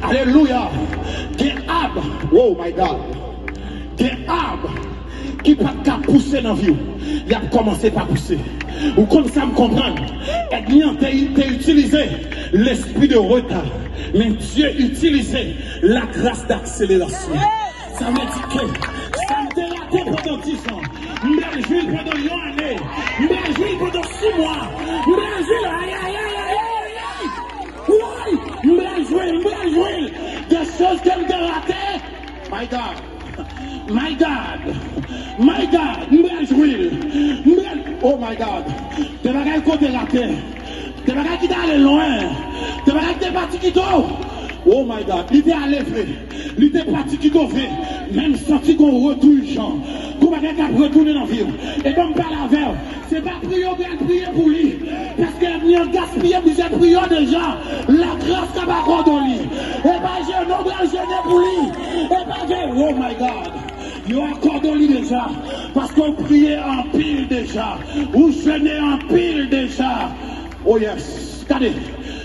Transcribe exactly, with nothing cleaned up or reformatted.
Alelouya. Gen ab, oh my God. Gen ab ki pa t ka pouse nan vi w, y ap kòmanse pa pouse. Ou konn sa m konprann? Ènmi an te, te itilize lespri de reta, men Dye itilize la grâce d'accélération. Sa vle di ke sa m te rate pandan dis an, m pral jwi l pandan yon ane, m pral jwi l pandan sis mwa, m pral jwi l, ay, ay, ay, ay, ay, ay. Woy! M pral jwi l, m pral jwi l. De choz ke m te rate. My God. My God. My God. M pral jwi l. M pral, oh my God. De bagay ke w te rate. De bagay ki te ale lwen. De bagay ki te pati kite w. Oh my God. Li te ale vre. Li te pati kite w vre. Men m santi gon retou ijan. Gon bagay k ap retounen nan vi w. E ban m pale avè w. Se pa priye w pral priye pou li. Paske ènmi an gaspiye plizyè priyè deja. Lagras k ap akòde w li. E pa jene w pral jene pou li. E pa jene, oh my God. Yo akòde w li deja. Paske w priye anpil deja. Ou jene anpil deja. Oh yes. Gade.